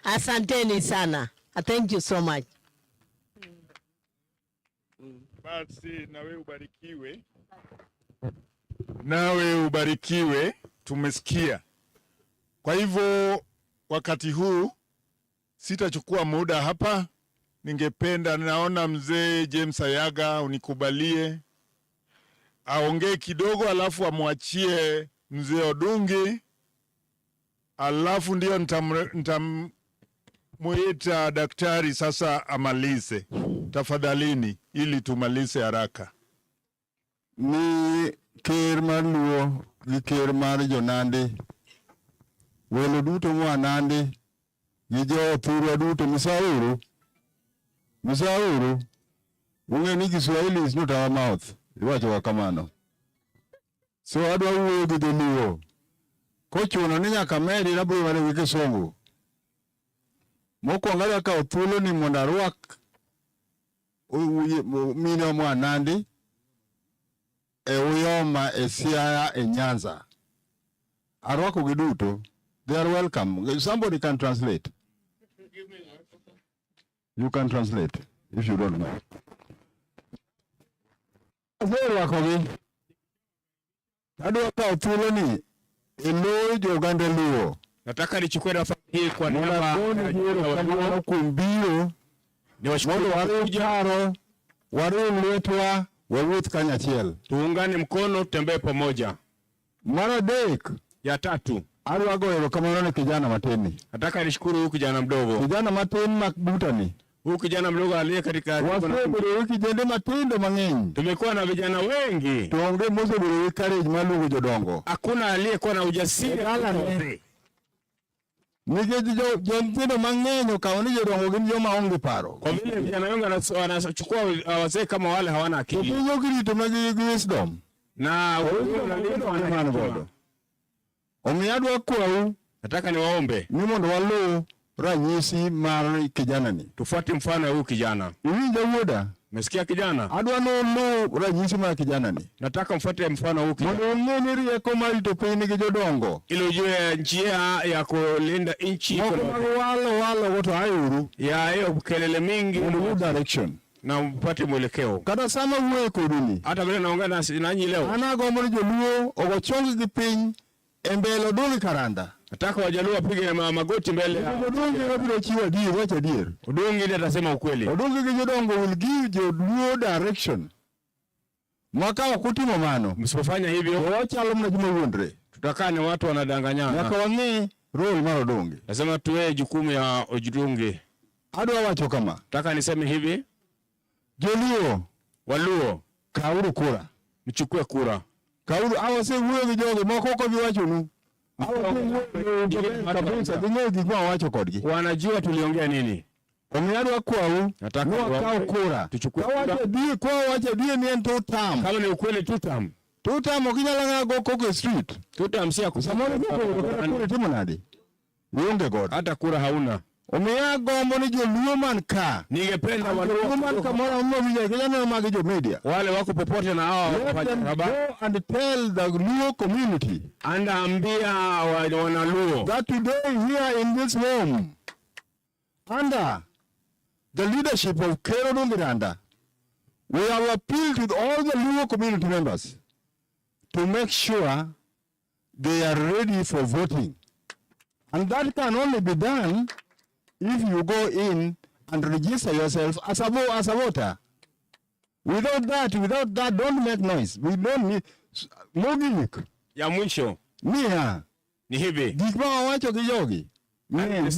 Asanteni sana. Thank you so much. Basi nawe ubarikiwe, nawe ubarikiwe. Tumesikia. Kwa hivyo wakati huu sitachukua muda hapa. Ningependa, naona mzee James Ayaga unikubalie aongee kidogo, alafu amwachie mzee Odungi, alafu ndio nitamuita daktari sasa amalize. Tafadhalini, ili tumalize haraka. Ni ker mar Luo gi ker mar Jonandi, welo duto moa Nandi gi jo thurwa duto, misauru, misauru. Ung'e ni Kiswahili is not our mouth, iwacho kamano. So adwa wuoyo gi dholuo. Kochuno ni nyaka medi abiro medo gi Kisungu. Mokwongo adwa kawo thuolo ni mondo arwak mine moa Nandi e Uyoma, e Siaya, e Nyanza. Arwako gi duto. They are welcome. Somebody can translate. You can translate if you don't mind. Aserwakogi. Adwa kawo thuolo ni e lo jo oganda Luo. Nataka nichukue nafasi hii kwa Mondo niaba agoni ya erokamano kuom biro niwashukuru mondo kwa wariw kuja, paro, wariw lwetwa, wawuoth kanyachiel. Tuungane mkono, tutembee pamoja. Mar adek, Ya tatu, adwa goyo erokamano ne kijana matin ni. Nataka nishukuru huyu kijana mdogo, Kijana matin mak butani. Huyu kijana mdogo aliye katika Wasebedo gi kijende matindo mang'eny. Tumekuwa na vijana wengi, To onge mosebedo gi courage mar luongo jodongo. Hakuna aliyekuwa na ujasiri. E dalane. Nikech jo nyithindo mang'eny okawo ni jodongo gin joma onge paro. Kwa vile vijana wengi wanachukua wazee kama wale hawana To akili piny ok rito ma gi wisdom. Na Wisdom onge man godo. Omiyo adwa kwau Nataka niwaombe ni mondo waluw ranyisi mar kijana ni. Tufuate mfano wa huyu kijana. Iwinja, wuoda? Umesikia, kijana? Adwa ni uluw ranyisi mar kijana ni. Nataka mfuate mfano wa huyu kijana Mondo ung'e ni rieko mar rito piny nigi jodongo. Ili ujue njia ya kulinda nchi Moko mag walo walo go to auru. Ya hiyo kelele mingi Mondo uyud direction. Na upate mwelekeo. Kata sama wuoyo kodu ni. Hata vile naongea nanyi leo, An agombo ni joluo ogo chong gi piny e mbele Odungi Karanda. Nataka Wajaluo wapige magoti mbele ya Odungi wabiro chiwo adier, wacho adier. Odungi ndiye atasema ukweli. Odungi gi jodongo will give joluo direction. Ma ka ok utimo mano, Msipofanya hivyo, to wachalo mana joma wuondre. Tutakaa ni watu wanadanganyana. Nyaka wang'e role mar Odungi. Lazima tuwe jukumu ya Odungi. Adwa wacho kama, Nataka niseme hivi, Joluo, Waluo, kauru kura. Mchukue kura. Kauru, awasewuoyo gi jogi moko ok obi wachonu. Awasewuoyo kabisa, ging'eyo gik ma wawacho kodgi. Wanajua tuliongea nini. Omiyo adwa kwau Nataka ni wakaw kura. Tuchukue Kawacho kura. adier, kwawacho adier ni en two term. Kama ni ukweli, two term. Two term ok inyal ang'aa go koko e street. Two term si ya Samoro koko kata kura itimo nade? Ionge godo. Hata kura hauna. Omiyo agombo ni joluo man ka. Ningependa Joluo Waluo man kamoro amora mowinjo nikech magi jo media. Wale wako popote na hawa Let them habari. go and tell the Luo community Anaambia wanaluo that today here in this home, under the leadership of Ker Odungi Randa, we have appealed to all the Luo community members to make sure they are ready for voting. And that can only be done if you go in and register yourself as a voter. Without that, don't make noise. We don't need mogik. Ya mwisho Niya, ni hivi gik ma wawacho gi jogi. Ng'eny.